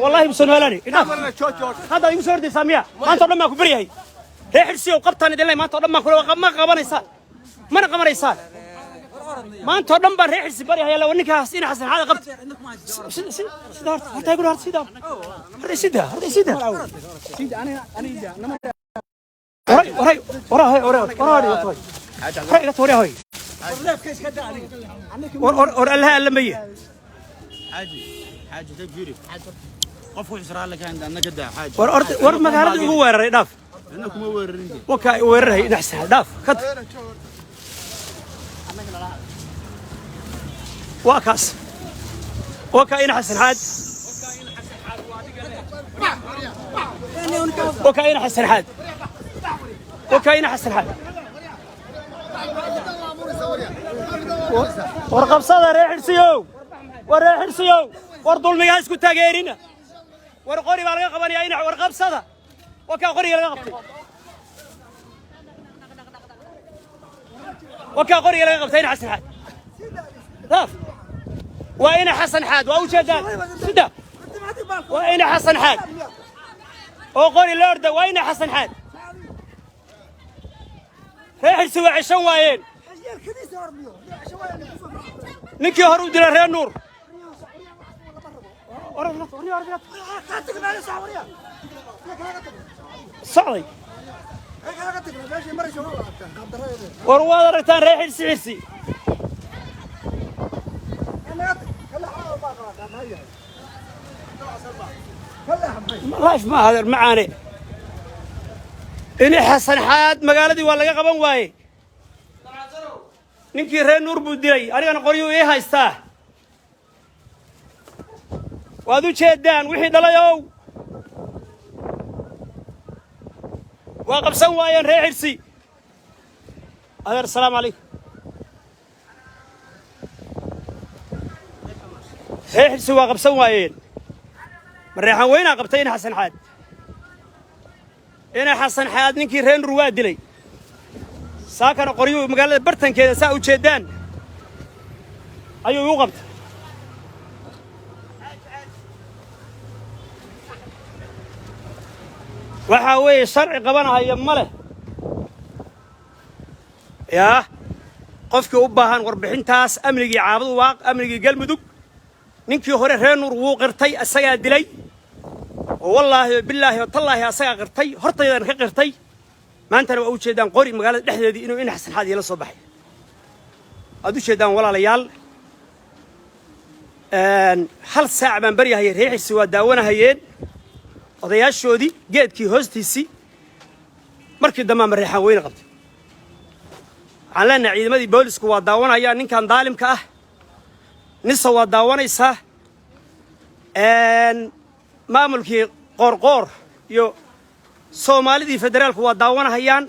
Wallahi musan noolaani. Idhaaf. Hadda igu soo ordaysaa miya? Maanta oo dhan baan ku baryahay. Reer Xirsiyow, qabtaan idin leh. Maanta oo dhan baan kula, ma qabanaysaan, mana qabanaysaan. Maanta oo dhan baan reer Xirsi baryahaya la ninkaas ina Xasan Xaada qabta. Sida horta, horta igu horta, sida horta, sida horta, sida horay horay horay horay horay horay horay iga tooriya hoy. War war war, Allaha allamaye. Xaaji, xaaji, dab fiiri. Qofku israalle ka inda annaga daa, xaaji. War orda, war magaalada igu weeraray, dhaaf. Anna kuma weerarin. Wakaa i weeraray ina Xasan Xaad, dhaaf kad. Waa kaas, waa kaa ina Xasan Xaad, waa kaa ina Xasan Xaad, waa kaa ina Xasan Xaad. War qabsada reer Xirsiyow, war reer Xirsiyow, war dulmiga ha isku taageerina. War qori baa laga qabanayaa ina. War qabsada, waa kaa qoriga laga qabtay, waa kaa qoriga laga qabtay ina Xasan Xaad. Dhaaf, waa ina Xasan Xaad, waa ujeedaan sida waa ina Xasan Xaad oo qori la orda. Waa ina Xasan Xaad. Reer Xirsi waa ceshan waayeen ninkii hore u dilay reer Nuur. Socday. War waad aragtaan reer Xirsi, Xirsi life ma adeer macaane. Ini Xasan Xaad magaaladii waa laga qaban waaye. Ninkii reer Nuur buu dilay, anigana qoryuu ii haystaa. Waad u jeedaan wixii dhalay ow. Waa qabsan waayeen reer Xirsi. Adeer, asalaamu calaykum. Reer Xirsi waa qabsan waayeen. Mareexan weynaa qabtay ina Xasan Xaad. Ina Xasan Xaad ninkii reer Nuur waa dilay, saakana qoryuu magaalada bartankeeda saa u jeedaan ayuu igu qabtay. Waxaa weeye sharci qabanahaya ma leh. Yaa qofkii u baahan warbixintaas, amnigii Caabadu Waaq, amnigii Galmudug, ninkii hore reer Nuur wuu qirtay, asagaa dilay oo wallaahi bilaahi oo tallaahi asagaa qirtay, hortaydan ka qirtay. Maantana waa u jeedaan qori magaalada dhexdeedii inuu ina Xasan Xaad iila soo baxay. Waad u jeedaan walaalayaal. Hal saac baan baryahayay. Reer Xirsi waa daawanahayeen odayaashoodii geedkii hoostiisii. Markii dambaa Mareexaan weyne qabtay. Waxaan leenahay ciidamadii boolisku waa daawanayaan ninkan daalimka ah, nisa waa daawanaysaa, maamulkii Qoorqoor iyo Soomaalidii federaalku waa daawanahayaan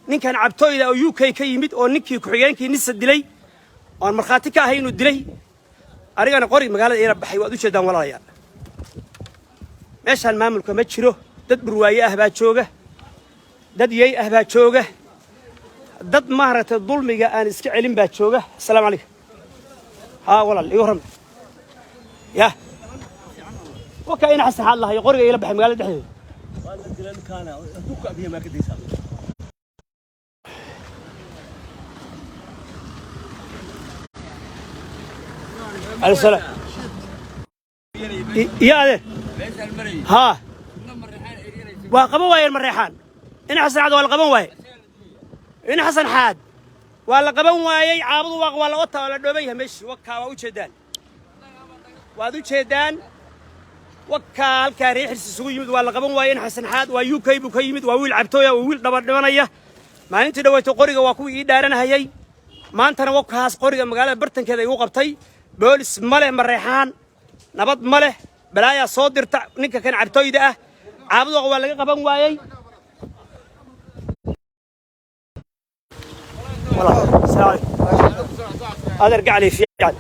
ninkan cabtooyda oo UK ka yimid oo ninkii ku-xigeenkii nisa dilay oon markhaati ka ahay inuu dilay, anigana qori magaalada iila baxay. Waad u jeedaan walaalayaal. Meeshaan maamulka ma jiro. Dad burwaaye ah baa jooga, dad yey ah baa jooga, dad maaragtay dulmiga aan iska celin baa jooga. Asalaamu calaykum. Haa walaal, iga warram. Ya waka ina Xasan Xaad lahayo qoriga iila baxay magaalada dhexdeeda. Alayhi salaam. Iyo adeer, haa, waa qaban waayeen Mareexaan ina Xasan Xaad. Waa la qaban waaye ina Xasan Xaad, waa la qaban waayey. Caabadu waa la wata, waa la dhooban yahay meeshii. Wakaa waa u jeedaan, waad u jeedaan. Wakaa halkaa reer Xirsi isugu yimid. Waa la qaban waayey ina Xasan Xaad. Waa UK buu ka yimid, waa wiil cabtooya, waa wiil dhabadhibanaya. Maalintii dhaweyto qoriga waa kuwii ii dhaaranahayey. Maantana wakaas qoriga magaalada bartankeeda igu qabtay. Boolis ma leh Mareexaan, nabad ma leh. Balaayaa soo dirta ninka kan cabtooyda ah. Caabuduqa waa laga qaban waayey. Walaal, asalaamu calaykum. Adeer gacali fiican.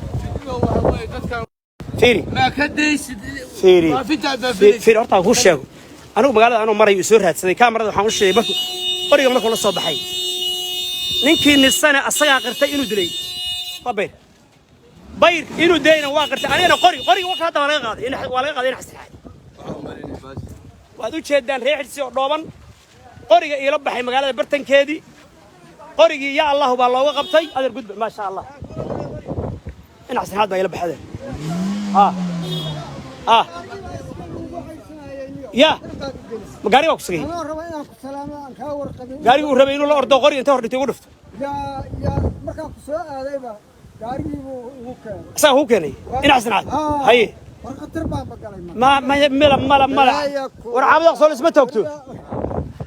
Fiiri. Ma ka daysid. Fiiri. Faafinta. Fiiri, horta aan kuu sheego. Anigu magaalada anuu marayo soo raadsaday. Kaamarada waxaan u sheegay markuu qoriga markuu la soo baxay ninkii nisane asagaa qirtay inuu dilay. Waa bayr. Bayr inuu dilayna waa qirtay. Anigana qori, qoriga waka hadda waa laga qaaday, waa laga qaaday. Ina Xasan Xaad waad u jeedaan, reer Xirsi oo dhooban, qoriga iila baxay magaalada bartankeedii. Qorigii ya Allahu baa looga qabtay. Adeer, gudba. Maasha Allah, ina Xasan Xaad baa iila baxay, adeer. Ha ha, ya ma gaariga waa ku sagay? Anoo raba inaan ku salaamo, aan kaa warqabin. Gaarigii uu rabay inuu la ordo, qoriga inta hor dhigtay ugu dhufto. Yaa markaan ku soo aadayba gaarigii buu igu keenay. Isaga kuu keenay ina Xasan Xaad? Haye. War khatar baan bagalay marka. Ma mala mala mala. War Caabud Aqsool isma toogto.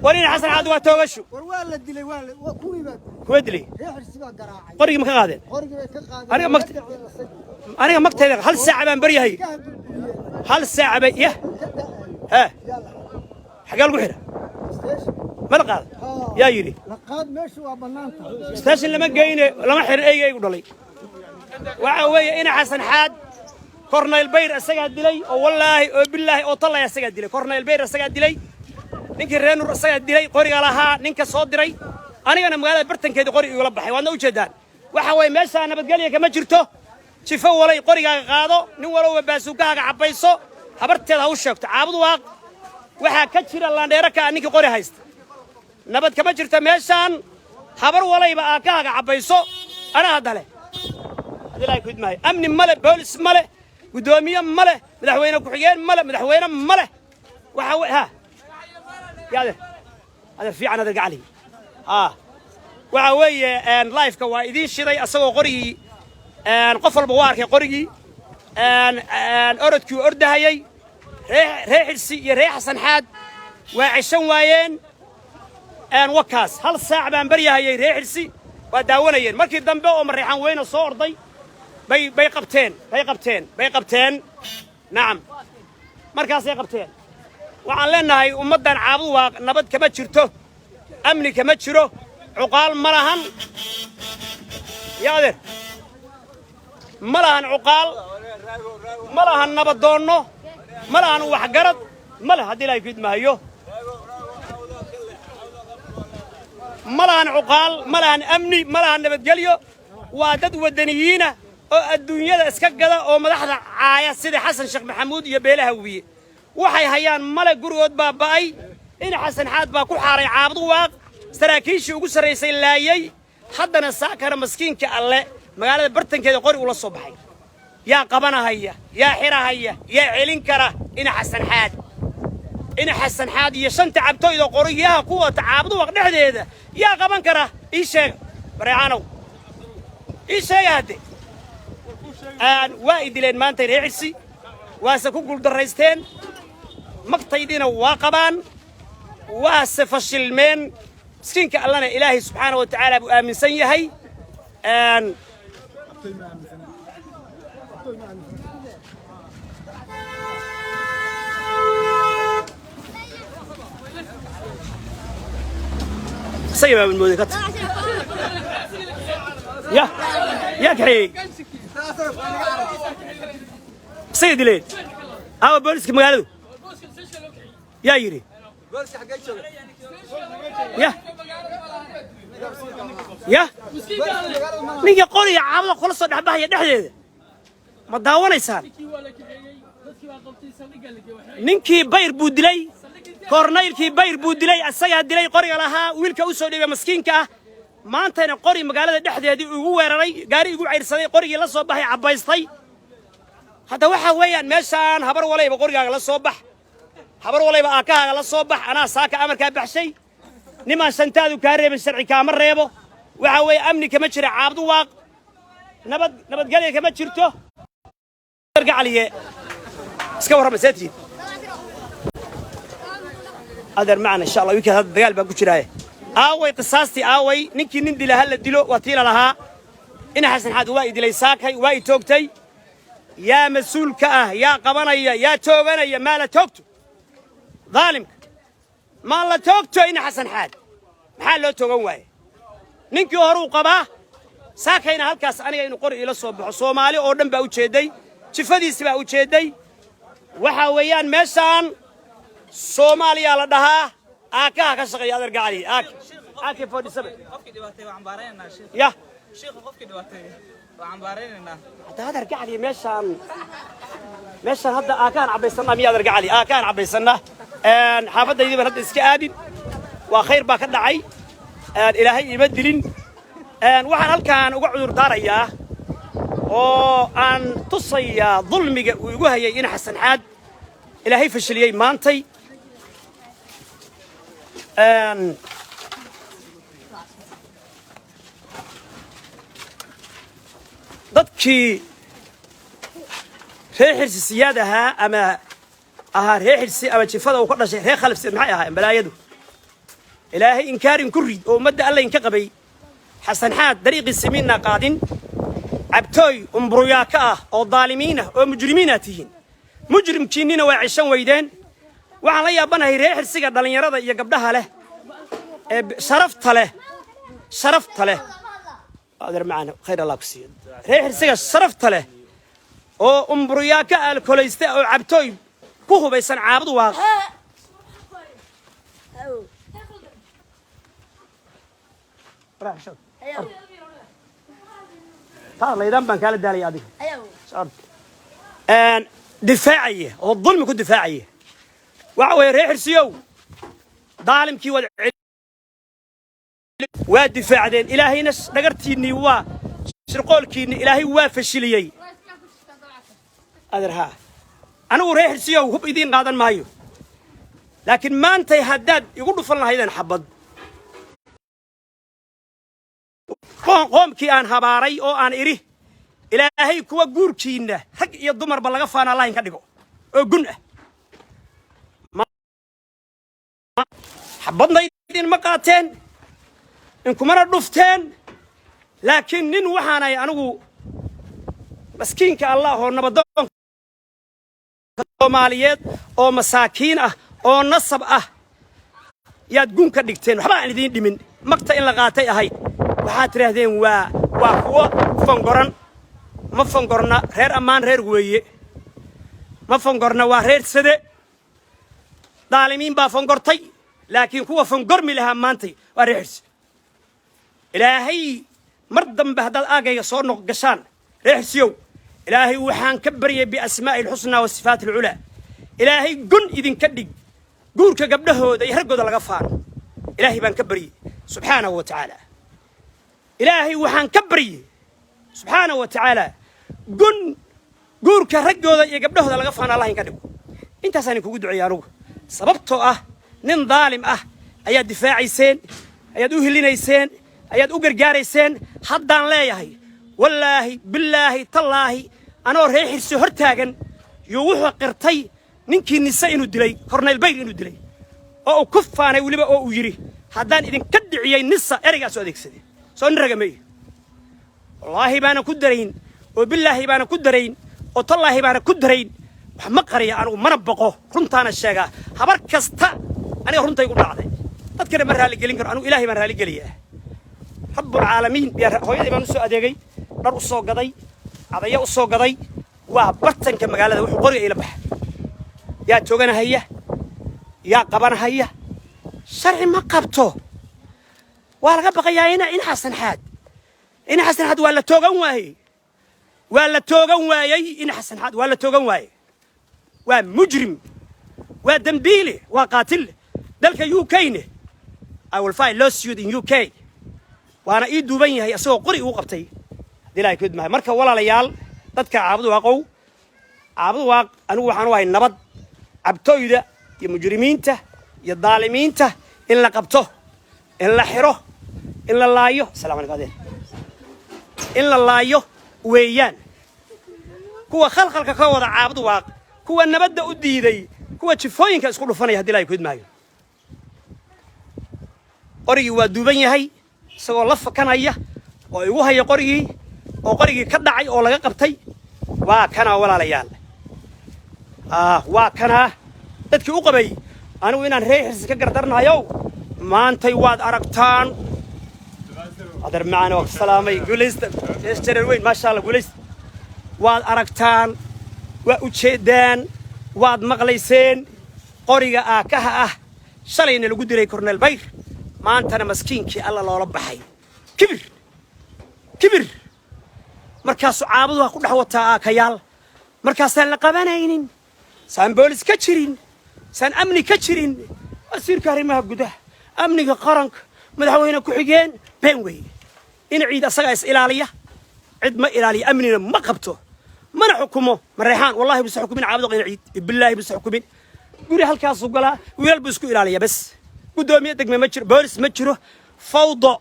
War ina Xasan Xaad waa toogasho. War waa la dilay, waa kuwii baa dilay. Kuwa dilay? Reer Xirsi baa garaacay. Qorigii ma ka qaadeen? Qorigii bay ka qaadeen. Aniga Waa la dhaceen asagii. Aniga magtayda hal saaca baan baryahay. Ka burburiyeen. Hal saaca bay yah. Ka dhacay. He. Yaa la xaday. Xagee lagu xidha? Station. Ma la qaada? Haa. Yaa yidhi? La qaad, meeshu waa bannaan tahay. Station lama geyne, lama xirin. Eyga eygu dhalay waxa weeye ina Xasan Xaad. Kornayl Bayr isagaa dilay, oo wallaahi oo billaahi oo tallay isagaa dilay. Kornayl Bayr isagaa dilay, ninkii reer Nur isagaa dilay, qoriga lahaa ninka soo diray. Anigana magaalada bartankeeda qori igula baxay, waadna ujeedaan. Waxa weeye meeshaa nabadgelya kama jirto. Jifo walay qorigaaga qaado, nin walowba baasuukahaaga cabbayso, habarteeda ha u sheegto. Caabud Waaq waxaa ka jira laandheero ka ah ninkii qori haysta. Nabad kama jirto meeshaan. Habar walayba aakahaaga cabbayso. Anaa hadda leh, hadii Ilaahay ku idmaayo, amni male, boolis male, guddoomiye male, madaxweyne ku-xigeen male, madaxweyne male. Waxa we ha ya adeer, adeer fiican, adeer gacali. Ha, waxa weeye live-ka waa idiin shiday asagoo qorigii, qof walba waa arkay qorigii orodkii ordahayay. Ree Xidhsi iyo ree Xasan Xaad waa ceshan waayeen. Wakaas hal saac baan baryahayay, ree Xidhsi waa daawanayeen. Markii dambe oo Mareexaan weyne soo orday bay qabteen, bay qabteen, bay qabteen. Nacam, markaasay qabteen. Waxaan leenahay ummaddan Caabud waa nabad kama jirto, amni kama jiro, cuqaal ma lahan. Ya adeer, ma lahan cuqaal, ma lahan nabadoonno, ma lahan waxgarad, ma leh. Haddii Ilaahay ku idmaayo, ma lahan cuqaal, ma lahan amni, ma lahan nabadgelyo. Waa dad waddaniyiina oo adduunyada iska gada oo madaxda caaya sida Xasan Sheekh Maxamuud iyo beelaha Wiye. Waxay hayaan male, gurigood baa ba'ay. In Xasan Xaad baa ku xaaray Caabud Waaq, saraakiishii ugu sarraysay laayay. Haddana saakana maskiinka alle magaalada bartankeeda qori ula soo baxay. Yaa qabanahaya? Yaa xirahaya? Yaa celin kara ina Xasan Xaad? Ina Xasan Xaad iyo shanta cabtooyda qoriyaha ku wata Caabud Waaq dhexdeeda yaa qaban kara? Ii sheega, Bareecanow, ii sheega. Hadde waa i dileen maanta reer Xirsi, waase ku guuldarraysteen. Magtaydiina waa qabaan, waase fashilmeen. Miskiinka allana Ilaahay subxaana wa tacaala buu aaminsan yahay. Isaga baa mooday ka tag. Ya yaa kaxeeyey? Isaga dileen. Aawa booliska magaaladu? Yaa yidhi? Ya ya, ninka qoriga Caabada kula soo dhexbahaya dhexdeeda ma daawanaysaan? Ninkii Bayr buu dilay, kornaylkii Bayr buu dilay, asagaa dilay qoriga lahaa, wiilka u soo dhiibay maskiinka ah. Maantana qori magaalada dhexdeedii igu weeraray, gaari igu cayrsaday, qorigii la soo baxay, cabbaystay. Hadda waxaa weeyaan meeshaan habar walayba qorigaaga la soo bax, habar walayba aakahaaga la soo bax. Anaa saaka amarkaa baxshay. Nimaan shantaadu kaa reebin sharci kaama reebo. Waxaa weeye amni kama jira Caabdu Waaq, nabadgelya kama jirto. Gacaliye, iska warrama, seetihiin adeer macna? Insha Allah wiilkaas hadda dagaal baan ku jiraaye. Aaway qisaastii? Aaway ninkii nin dila ha la dilo waa tiila lahaa? Ina Xasan Xaad waa i dilay saakay, waa i toogtay. Yaa mas-uul ka ah? Yaa qabanaya? Yaa tooganaya? Maa la toogto daalimka? Maa la toogto ina Xasan Xaad? Maxaa loo toogan waaye? Ninkii horuu qabaa. Saakayna halkaas aniga inuu qori iila soo baxo, Soomaali oo dhan baa u jeedday, jifadiisi baa u jeedday. Waxa weeyaan meeshaan Soomaaliya la dhahaa. Aakaha ka shaqeeya, adeer gacali, AK 47. Qofkii dhibaatay waa cambaaraynaa, sheekh. Ya. Sheekhu, qofkii dhibaatay. Hadda hadar gacali meeshaan hadda aakaan cabaysannaa miya? Adar gacali aakaan cabaysannaa. Xaafaddaydii baan hadda iska aadin. Waa khayr baa ka dhacay. Ilaahay ima dilin. Waxaan halkaan uga cudur daarayaa oo aan tusayaa dulmiga uu igu hayay in Xasan Xaad Ilaahay fashiliyey maantay. Dadkii reer Xirsi Siyaad ahaa ama ahaa reer Xirsi ama jifada uu ka dhashay reer Khalif Siyaad, maxay ahaayeen balaayadu? Ilaahay inkaarin ku rid oo ummadda Alla inka qabay. Xasan Xaad dariiqiisi miinaa qaadin. Cabtooy umburuyaaka ah oo daalimiin ah oo mujrimiinaa tihiin, mujrimkiinnina waa ceshan weydeen. Waxaan la yaabanahay reer Xirsiga dhallinyarada iyo gabdhaha leh ee sharafta leh, sharafta leh. Adeer macaan, khayr Allah ku siiyo. Reer Xirsiga sharafta leh oo umburuyaaka alkolaysta oo cabtooy ku hubaysan Caabud Waaq. Taa laydaan baan kaala daalaya adiga difaacaya oo dulmi ku difaacaya. Waxa weeye, reer Xirsiyow, daalimkii waad waa difaacdeen. Ilaahayna dhagartiinnii waa shirqoolkiinni Ilaahay waa fashiliyey. Adeer haa, anigu reer Xirsiyow hub idiin qaadan maayo, laakiin maantay haddaad igu dhufan lahaydeen xabad, qoomkii aan habaaray oo aan idhi Ilaahay kuwa guurkiinna rag iyo dumarba laga faana Allah inka dhigo oo gun ah, xabadna idinma qaateen, inkumana dhufteen. Laakiin nin waxaanay anigu maskiinka Allah oo nabadoonka Soomaaliyeed oo masaakiin ah oo nasab ah yaad gun ka dhigteen. Waxba aan idiin dhimin, magta in la qaatay ahayd. Waxaad tidhaahdeen waa kuwo fangoran. Ma fangorna, reer ammaan reer weeye, ma fangorna, waa reer sade. Daalimiin baa fangortay, laakiin kuwa fangormi lahaa maantay waa reer Xirsi. Ilaahay mar dambe haddaad aagayga soo noq gashaan, reer Xirsiyow, Ilaahay waxaan ka baryay biasmaa'i alxusnaa wa sifaati alculaa, Ilaahay gun idinka dhig guurka gabdhahooda iyo raggooda laga faano. Ilaahay baan ka baryey subxaanahu wa tacaala. Ilaahay waxaan ka baryey subxaanahu wa tacaala gun guurka raggooda iyo gabdhahooda laga faano Allah inka dhigo. Intaasaan idinkugu duceeyay anugu, sababtoo ah nin daalim ah ayaad difaacayseen, ayaad u hilinayseen, ayaad u gargaarayseen. Haddaan leeyahay, wallaahi, bilaahi, tallaahi, anoo reer Xirsi hor taagan yuu wuxuu qirtay ninkii Nise inuu dilay, Korneyl Bayr inuu dilay, oo uu ku faanay weliba, oo uu yidhi haddaan idinka dhiciyey Nisa. Ereygaasoo adeegsaday soo nin raga meey? Wallaahi baanan ku darayn oo bilaahi baanan ku darayn oo tallaahi baanan ku darayn. Wax ma qariya anigu, mana boqo, runtaana sheegaa. Habar kasta aniga runtaygu dhacday. Dadkana ma raaligelin karo anigu, Ilaahay baan raaligeliyaa, Rabbulcaalamiin. Yaa hooyadii baan u soo adeegay, dhar u soo gaday, cadaya u soo gaday. Waa bartanka magaalada wuxuu qoriga ila baxa. Yaa tooganahaya? Yaa qabanahaya? Sharci ma qabto. Waa laga baqayaa in Xasan Xaad, in Xasan Xaad waa la toogan waayey, waa la toogan waayey. In Xasan Xaad waa la toogan waayey. Waa mujrim, waa dembiile, waa qaatil. Dalka UK-ne I will file lawsuit in UK. Waana ii duuban yahay isagoo qori uu qabtay haddii Ilaahay ku idmahay. Marka walaalayaal, dadka Caabud Waaqow, Caabud Waaq anigu waxaan u ahay nabad. Cabtooyda iyo mujrimiinta iyo daalimiinta in la qabto, in la xiro, in la laayo, asalamu calaykum adeer, in la laayo weeyaan kuwa khalkhalka ka wada Caabud Waaq, kuwa nabadda u diiday, kuwa jifooyinka isku dhufanaya haddii Ilaahay ku idmaayo. Qorigii waa duuban yahay isagoo la fakanaya oo igu haya qorigii, oo qorigii ka dhacay oo laga qabtay. Waa kanaa walaalayaal, waa kanaa. Dadkii u qabay anigu inaan reer Xirsi ka gardarnahayow, maantay waad aragtaan. Adeer macaan, waa ku salaamay. Guulaysta, jareer weyn, maasha Allah, guulaysta. Waad aragtaan, waa ujeeddaan, waad maqlayseen qoriga aakaha ah shalayna lagu dilay Cornel Bayr, maantana maskiinkii Alla loola baxay. Kibir, kibir. Markaasuu Caabadu waa ku dhex wataa aakayaal. Markaasaan la qabanaynin, saan boolis ka jirin, saan amni ka jirin. Wasiirka arrimaha gudaha, amniga qaranka, madaxweyne ku-xigeen, been weeye. In Ciid asagaa is ilaaliya, cid ma ilaaliya, amnina ma qabto, mana xukumo Mareexaan. Wallahi busa xukumin Caabud Ina Ciid, bilaahi busa xukumin. Guri halkaasuu galaa, wiilal buu isku ilaaliya bes. Guddoomiye degme ma jiro, boolis ma jiro, fawdo.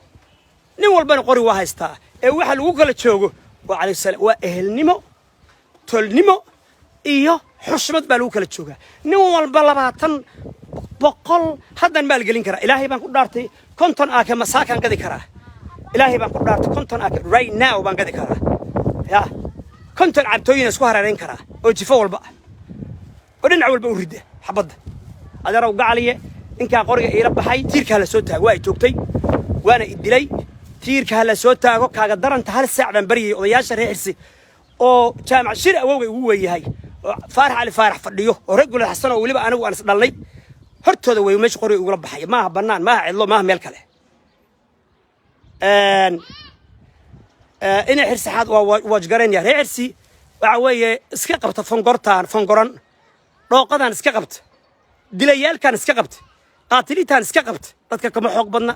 Nin walbana qori waa haystaa. Ee waxa lagu kala joogo waa calayhi salaam, waa ehelnimo, tolnimo iyo xushmad baa lagu kala joogaa. Nin walba 20, 100 haddan maalgelin karaa. Ilaahay baan ku dhaartay, 50 aaka masaakaan gadi karaa. Ilaahay baan ku dhaartay, 50 aaka right now baan gadi karaa. Ya 50 cabtooyina isku hareerayn karaa oo jifo walba ah oo dhinac walba u ridda xabadda. Adeerow gacaliye, ninkaa qoriga iila baxay, tiirkaa la soo taago. Waa i toogtay, waana i dilay. Tiirkaa la soo taago. Kaaga daranta, hal saac baan baryayay odayaasha reer Xirsi oo Jaamac Shir awowga igu weeyahay, oo Faarax Cali Faarax fadhiyo, oo reer Gulad Xasan, oo weliba anigu aan is dhalnay. Hortooda wey meesha qoriga igula baxaya. Maaha bannaan, maaha cidlo, maaha meel kale. Ina Xirsi xaad waa waajgaraynaya. Reer Xirsi waxa weeye iska qabta fongortaan, fongoran dhooqadan iska qabta, dilayaalkan iska qabta, qaatiliintan iska qabta. Dadka kama xoog badna,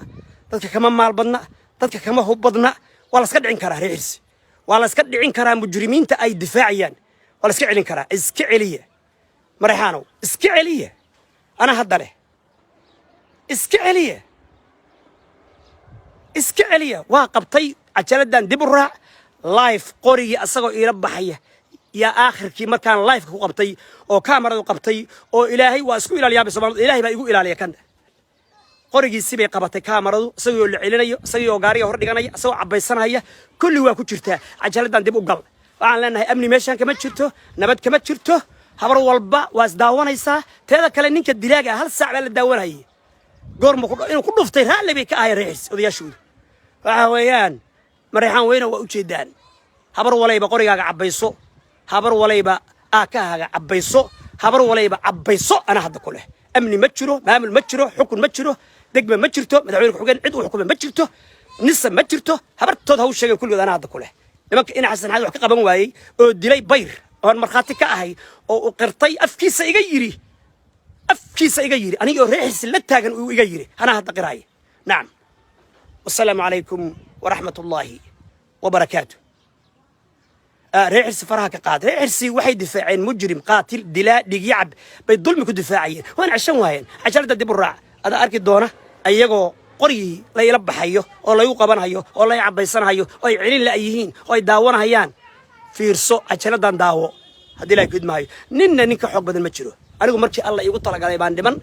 dadka kama maal badna, dadka kama hub badna. Waa la iska dhicin karaa reer Xirsi, waa la iska dhicin karaa mujrimiinta ay difaacayaan, waa la iska celin karaa. Iska celiya Mareexaanow, iska celiya. Ana hadda leh, iska celiya, iska celiya. Waa qabtay cajaladan, dib u raac live. Qorigii asagoo iila baxaya yaa aakhirkii markaan liveka ku qabtay oo kaamaradu qabtay, oo Ilaahay waa isku ilaaliyaaba Soomaalida, Ilaahay baa igu ilaaliya. Kan qorigiisi bay qabatay kaamaradu, isagoo la celinayo, isagoo gaariga hor dhiganaya, isagoo cabaysanaya, kulli waa ku jirtaa cajaladan, dib u gal. Waxaan leenahay amni meeshaan kama jirto, nabad kama jirto. Habar walba waa isdaawanaysaa. Teeda kale, ninka dilaaga ah hal saac baa la daawanayay. Goorma inuu ku dhuftay raalli bay ka ahayn reexis odayaashoodu. Waxa weeyaan Mareexaan weyna waa ujeedaan. Habar walayba qorigaaga cabbayso, habar walayba aakahaaga cabbayso, habar walayba cabbayso. Ana hadda ku leh, amni ma jiro, maamul ma jiro, xukun ma jiro, degma ma jirto, madaxweyne ku-xigeen cid uu xukuma ma jirto, nisa ma jirto. Habartood ha u sheegeen kulligood. Ana hadda ku leh, nimanka ina Xasan Xaad wax ka qaban waayey oo dilay Bayr, oon markhaati ka ahay oo uu qirtay, afkiisa iga yidhi, afkiisa iga yidhi, anigoo reexis la taagan uu iga yidhi, anaa hadda qiraaya. Nacam, wasalaamu calaykum waraxmat ullaahi wabarakaatu. Reer Xirsi faraha ka qaad. Reer Xirsi waxay difaaceen mujrim, qaatil, dilaa, dhigyacab bay dulmi ku difaacayeen, waana ceshan waayeen. Cajalada dib u raac, adaa arki doona ayagoo qorigii la ila baxayo oo laygu qabanhayo oo lay cabaysanahayo oo ay celin la yihiin oo ay daawanahayaan. Fiirso cajaladan, daawo haddii ilahay gudmaayo. Ninna nin ka xoog badan ma jiro. Anigu markii Alla iigu talagalay baan dhiman,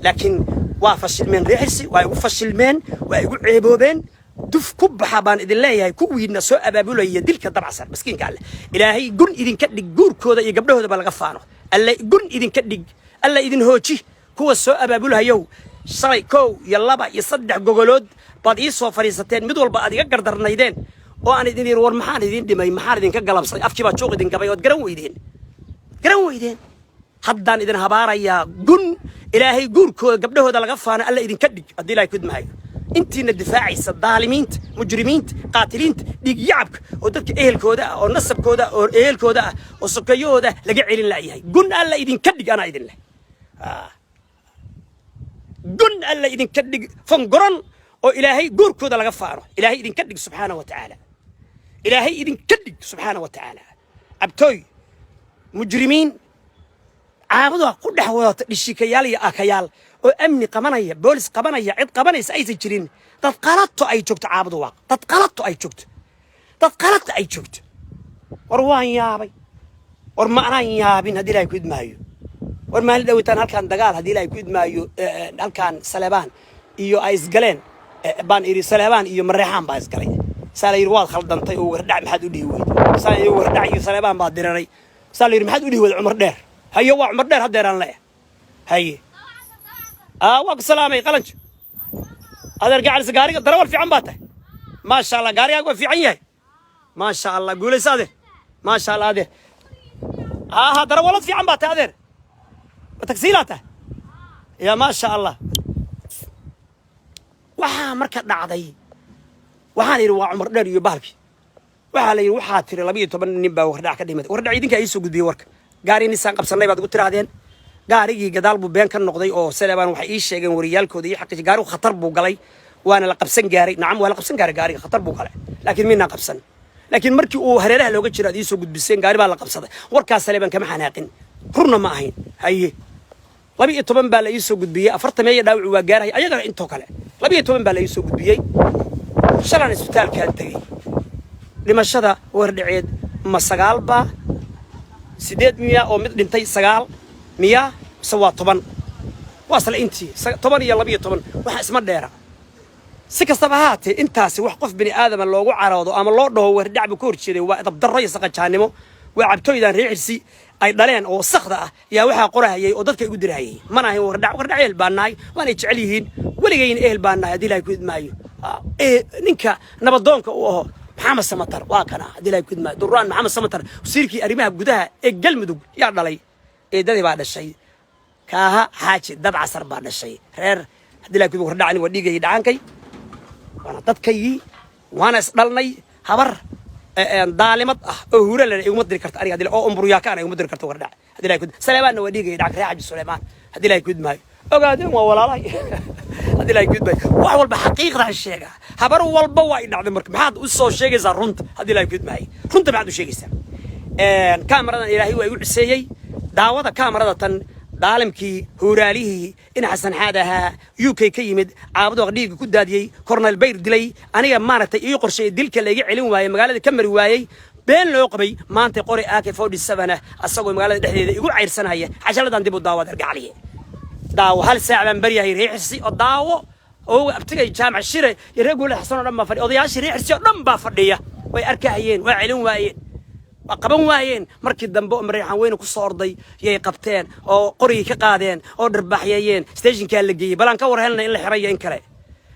laakiin waa fashilmeen reer Xirsi, waa igu fashilmeen, waa igu ceeboobeen. Duf ku baxa baan idin leeyahay kuwiina soo abaabulaya dilka Dabcasar miskiinka. Alle Ilaahay gun idinka dhig. Guurkooda iyo gabdhahooda ba laga faano. Alle gun idinka dhig, Alla idin hooji. Kuwa soo abaabulhayow, shalay kow iyo laba iyo saddex gogolood baad ii soo fadhiisateen, mid walba aad iga gardarnaydeen oo aan idin yidhi, war maxaan idin dhimay, maxaan idinka galabsaday? Afkii baa juuq idin gabay ood garan weydeen, garan weydeen. Haddaan idin habaarayaa. Gun Ilaahay guurkooda, gabdhahooda laga faano Alla idinka dhig haddii Ilahay kudmahayo. Intiina difaacaysa daalimiinta, mujrimiinta, qaatiliinta, dhiigyacabka oo dadka ehelkooda ah oo nasabkooda ah oo ehelkooda ah oo sokeeyahooda laga celin la'yahay, gun Alla idinka dhig. Anaa idin leh, gun Alla idinka dhig. Fangoran oo Ilaahay guurkooda laga faano Ilaahay idinka dhig subxaana wa tacaala. Ilaahay idinka dhig subxaana wa tacaala. Cabtooy mujrimiin Caabuda ku dhex wadata dhishikayaal iyo akayaal oo amni qabanaya, boolis qabanaya, cid qabanaysa aysan jirin. Dad qalato ay joogto Caabudu Waaq, dad qalato ay joogto, dad qalato ay joogto. War waan yaabay, war ma anaan yaabin haddii Ilahay ku idmaayo. War maalin dhawitaan halkaan dagaal haddii Ilahay ku idmaayo, halkaan Saleebaan iyo ay isgaleen baan idhi, Saleebaan iyo Mareexaan baa isgalay. Saa la yidhi, waad khaldantay oo Wardhac maxaad u dhihi weyday? Saa la yidhi, Wardhac iyo Saleebaan baa diriray. Saa la yidhi, maxaad u dhihi weyday Cumar Dheer? Haye, waa Cumar Dheer haddeeraan leeyahay. Haye, waa ku salaamay Qalanjo. Adeer gacalisa, gaariga darawal fiican baa tahay, maasha Allah. Gaarigaaga waa fiican yahay, maasha Allah. Guulaysa adeer, maasha Allah adeer. Ha, darawalad fiican baa tahay adeer, tagsiilaa tahay ya, maasha Allah. Waxaa marka dhacday, waxaan idhi waa Cumar Dheer iyo bahalkii. Waxaa la yidhi, waxaa tiri 12 nin baa Wardhac ka dhimatay. Wardhac idinkaa ii soo gudbiyey warka. Gaari Nisaan qabsannay baad ugu tiraahdeen. Gaarigii gadaal buu been ka noqday oo Saleebaan waxay ii sheegeen wariyaalkooda ii xaqiijiyay, gaarigu khatar buu galay, waana la qabsan gaaray. Nacam, waa la qabsan gaaray, gaariga khatar buu galay, laakiin minaan qabsan. Laakiin markii uu hareeraha looga jiro aad ii soo gudbiseen gaari baa la qabsaday. Warkaas Saleebaan kama xanaaqin, rurna ma ahayn. Haye, 12 baa la ii soo gudbiyey, 40 dhaawacu waa gaarhay ayagana intoo kale. 12 baa la ii soo gudbiyey. Shalaan isbitaalkaan tegey. Dhimashada Wardhaceed ma sagaal baa, sideed miya oo mid dhintay, sagaal miya mise waa 10? Waa isla intii, 10 iyo 12, waxa isma dheera. Si kastaba ha haatee, intaasi wax qof bini aadama loogu caroodo ama loo dhaho Wardhac buu ka horjeeday waa dabdarro iyo saqajaannimo. Waa cabtooydan reer Xirsi ay dhaleen oo wasakda ah yaa waxaa qorahayay oo dadka igu dirahayay. Mana ahayn Wardhac. Wardhac ehel baan nahay, waanay jecel yihiin, weligayna ehel baan nahay. Haddii Ilahay ku idmaayo, ninka nabadoonka u aho Maxamed Samatar waa kana. Haddii Ilahay ku idmaayo, Duraan Maxamed Samatar, wasiirkii arrimaha gudaha ee Galmudug yaa dhalay. Eedadii baa dhashay, Kaaha Xaaji Dabcasar baa dhashay. Reer haddii Ilahay ku idmaayo, Wardhacani waa dhiigayay, dhacaankay, waana dadkaygii, waana isdhalnay. Habar daalimad ah oo huura leh iguma diri karto aniga oo umburyaaka iguma diri karto Wardhac. Haddii Ilahay ku Saleebaanna waa dhiigaya dhac reer Xaaji Suleymaan. Haddii Ilahay ku idmaayo, ogaadeen waa walaalahay. Haddii Ilahay ku idmaayo, wax walba xaqiiqdaan sheegaa. Habar walba waa i dhacday. Marka maxaad u soo sheegaysaa runta? Haddii Ilahay ku idmaayo, runta maxaad u sheegaysaa? Kaamaradan Ilaahay waa igu ciseeyey. Daawada kaamarada tan. Daalimkii huuraalihii in Xasan Xaad ahaa UK ka yimid, Caabudoq dhiigga ku daadiyey, Cornel Bayr dilay, aniga maaragtay ii qorsheeyey dilka layga celin waayey, magaalada ka mari waayey, been loo qabay, maanta qori AK 47 ah asagoo magaalada dhexdeeda igu cayrsanaya. Cashaladan dib u daawad, argacaliye daawo. Hal saac baan baryahay reer Xirsi oo daawo oo abtigay Jaamac Shire iyo reer Guule Xasan oo dhan baa fadhiya. Odayaashii reer Xirsi oo dhan baa fadhiya. Way arkahayeen, waa celin waayeen, waa qaban waayeen. Markii dambe oo Mareexaan weyne ku soo orday yay qabteen oo qorigii ka qaadeen oo dharbaaxyeeyeen, stationkaa la geeyey. Balaan ka war helnay in la xiray iyo in kale.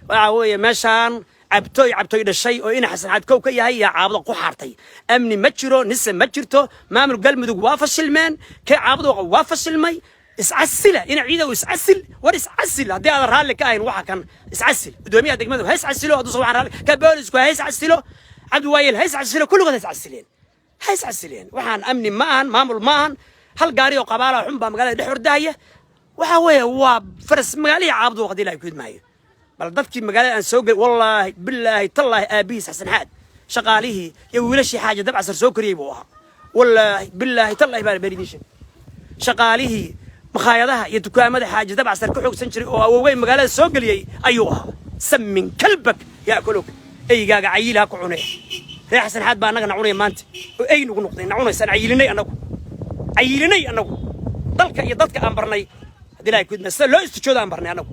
Waxa weeye meeshaan cabtooy cabtooy dhashay oo ina Xasan Xaad kow ka yahay yaa Caabado ku xaartay. Amni ma jiro, nise ma jirto, maamul Galmudug waa fashilmeen, kee Caabado waa fashilmay. Iscasila ina ciidow, iscasil, war iscasil haddii aadan raalli ka ahayn. Waxa kan iscasil, gudoomiyaha degmadu ha iscasilo hadduusan waxaan raalli ka, boolisku ha iscasilo, Cabdiwaayeel ha iscasilo, kulligood ha iscasileen, ha iscasileen. Waxaan amni ma ahan, maamul ma ahan. Hal gaari oo qabaala xun baa magaalada dhex ordahaya. Waxa weeye waa faras magaalihii Caabdu waqti Ilahay ku idmaayo. Bal dadkii magaalada aan soo gelin, wallaahi, bilaahi, tallaahi, aabihiis Xasan Xaad shaqaalihii iyo wiilashii Xaaja Dabcasar soo koriyey buu ahaa. Wallaahi, bilaahi, tallaahi baan been idiin sheegay. Shaqaalihii makhaayadaha iyo dukaamada Xaaji Dabcasar ka xoogsan jiray oo awowgay magaalada soo geliyey ayuu ahaa. Samin kalbak yaakuluk, eygaaga cayiil ha ku cune. Reer Xasan Xaad baa annaga na cunaya maanta oo ey nagu noqday, na cunaysaan. Cayilinay annagu, cayilinay annagu dalka iyo dadka aan barnay. Haddii Ilahay ku idma, sida loo istijooda aan barnay annagu.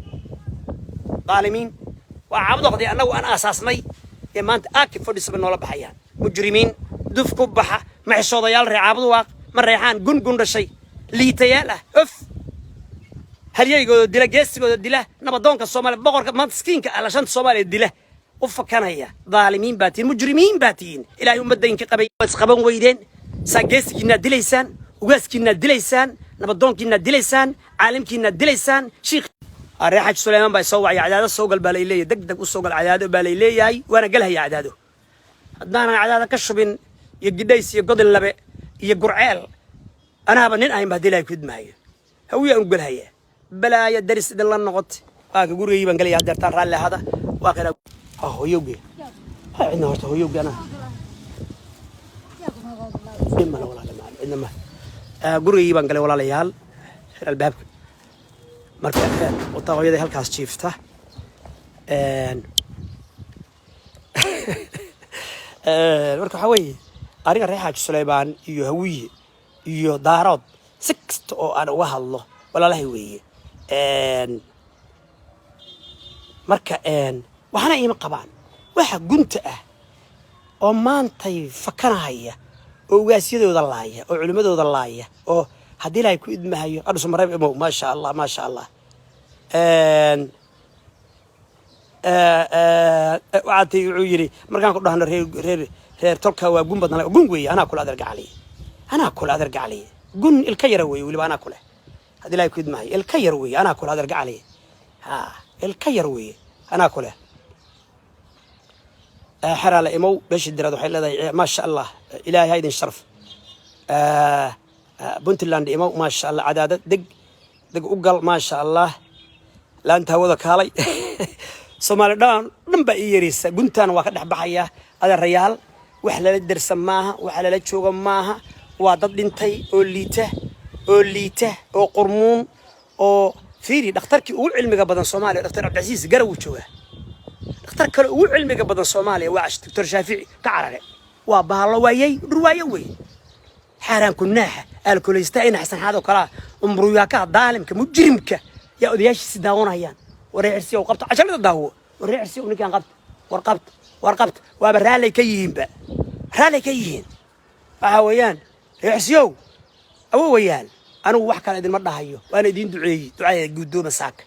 Daalimiin waa Caabdoqdii annagu aan aasaasnay ee maanta AK 47 noola baxayaan. Mujrimiin duf ku baxa, maxishoodayaal reer Caabadu Waaq, ma reexaan gun gun dhashay, liitayaal ah, of halyaygooda dila, geesigooda dila, nabadoonka Soomaaliya, boqorka maskiinka ah, shanta Soomaaliya dila u fakanaya. Daalimiin baa tihiin, mujrimiin baa tihiin. Ilaahay ummaddaynka qabay waad isqaban weydeen. Saa geesigiinaad dilaysaan, ugaaskiinaad dilaysaan, nabadoonkiinaad dilaysaan, caalimkiinaad dilaysaan. Shiikh reer Xaaji Suleymaan baa soo wacay. Cadaado soo gal baa lay leeyahay, deg deg u soo gal Cadaado baa lay leeyahay. Waana galhaya Cadaado. Haddaanan Cadaado ka shubin iyo Gidhays iyo Godin Labe iyo Gurceel, anaaba nin ahayn ba. Haddii Ilahay ku idmaayo, Hawiye aan u galhaya. Balaayo daris idinla noqotay. Waa ka gurigaygi baan galaya hadeertaan. Raalli ahada. Waa kana hooyowge ha cidna horta hooyowge anaa dhimana walaala macaan cidna ma. Gurigaygii baan galay, walaalayaal. Xir albaabka. Marka wataa hooyaday halkaas jiifta. Marka waxaa weeye aniga reer Xaaji Suleymaan iyo Hawiye iyo Daarood si kasta oo aan uga hadlo walaalahay weeye. Marka waxna iima qabaan waxa gunta ah oo maantay fakanahaya oo ugaasyadooda laaya oo culimmadooda laaya oo haddii Ilaahay ku idmahayo adhuso mareeb imow. Maasha Allah, maasha Allah. Waxaa tii wuxuu yidhi markaan ku dhahno reer tolka waa gun badna. Gun weeye, anaa kule adeer gacaliye, anaa kule adeer gacaliye. Gun ilka yara weeye weliba, anaa kule. Haddii Ilaahay ku idmahayo, ilka yar weeye, anaa kule adeer gacaliye. Ha, ilka yar weeye, anaa kule. Xeraale imow. Beesha Diraad waxay leedahay, maasha Allah, Ilaahay ha idin sharf. Puntland imow, maasha Allah. Cadaadad deg deg u gal, maasha Allah. Laanta hawada kaalay. Soomaali dhan dhan baa ii yaraysa. Guntaana waa ka dhex baxaya. Adeerayaal, wax lala dersa maaha, wax lala jooga maaha. Waa dad dhintay oo liita, oo liita, oo qurmuun oo fiiri. Dhakhtarkii ugu cilmiga badan Soomaaliya, Dhaktar Cabdicasiis Garow, wuu joogaa. Dhakhtar kale ugu cilmiga badan Soomaaliya waa Doctor Shaafici, ka carare. Waa bahalo waayey, dhurwaayo wey, xaaraan kunaaxa, aalkoleysta, ina Xasan Xaad oo kalaa, umruyaakaha, daalimka, mujrimka yaa odayaashiisi daawanayaan. Waree Xirsiyow, qabta casharada, daawo. Waree Xirsiyow, ninkaan qabta, war qabta, war qabta. Waaba raallay ka yihiinba, raallay ka yihiin. Waxaa weeyaan, reer Xirsiyow, awowayaal, anigu wax kale idinma dhahayo, waana idiin duceeyey. Ducada guddooma saaka.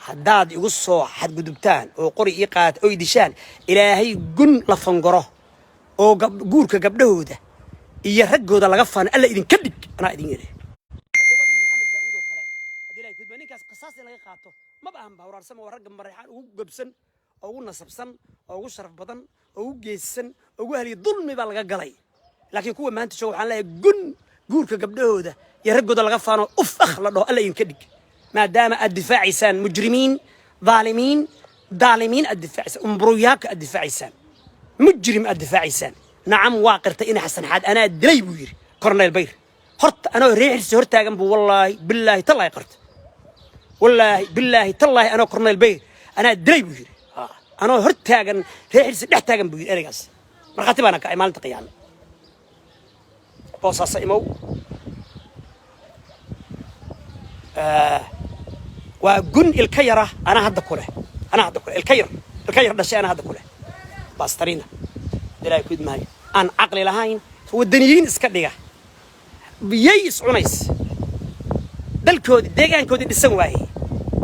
Haddaad igu soo xadgudubtaan oo qori ii qaata oo idishaan, Ilaahay gun la fangoro oo guurka gabdhahooda iyo raggooda laga fano Alla idinka dhig. Anaa idin yidhi. Cuqubadii Maxamed Daa'uud oo kale, haddii Ilahay kudba ninkaas qisaas in laga qaato maba ahan ba. Hawraarsama waa ragga Mareexaan ugu gobsan, oo ugu nasabsan, oo ugu sharaf badan, oo ugu geesisan, oo ugu heliya. Dulmi baa laga galay. Laakiin kuwa maanta jooga waxaan leeyahay, gun guurka gabdhahooda iyo raggooda laga faano, uf akh la dhaho, Alla idinka dhig, maadaama aad difaacaysaan mujrimiin, dhaalimiin, daalimiin aad difaacaysaan, umburuyaaka aad difaacaysaan, mujrim aad difaacaysaan. Nacam, waa qirtay ina Xasan Xaad. Anaa dilay buu yidhi Cornel Bayr. Horta anoo reexirsi hortaagan buu, wallaahi, billaahi, tallaahi qirta. Wallaahi, billaahi, tallaahi, anoo Cornel Bayr anaa dilay buu yidhi. Anoo hortaagan, reexirsi dhex taagan buu yidhi ereygaas. Markhaati baana kacay maalinta qiyaame. Boosaasa imow. Waa gun ilka yara. Anaa hadda ku leh, anaa hadda ku leh, ilka yar, ilka yar dhashay, anaa hadda ku leh. Baastarina Ilaahay ku idmaayo, aan caqli lahayn, waddaniyiin iska dhiga, biyay is cunays, dalkoodii, deegaankoodii dhisan waayey,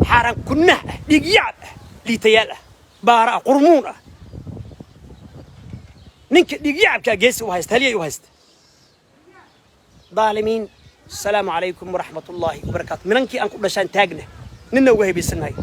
xaaraan kunnah ah, dhiigyacab ah, liitayaal ah, baara ah, qurmuun ah. Ninka dhiigyacabkaa geesi u haysta, halyay u haysta, daalimiin. Asalaamu calaykum waraxmat ullaahi wabarakaatu. Minankii aan ku dhashaan taagna, ninna uga hebaysannahay.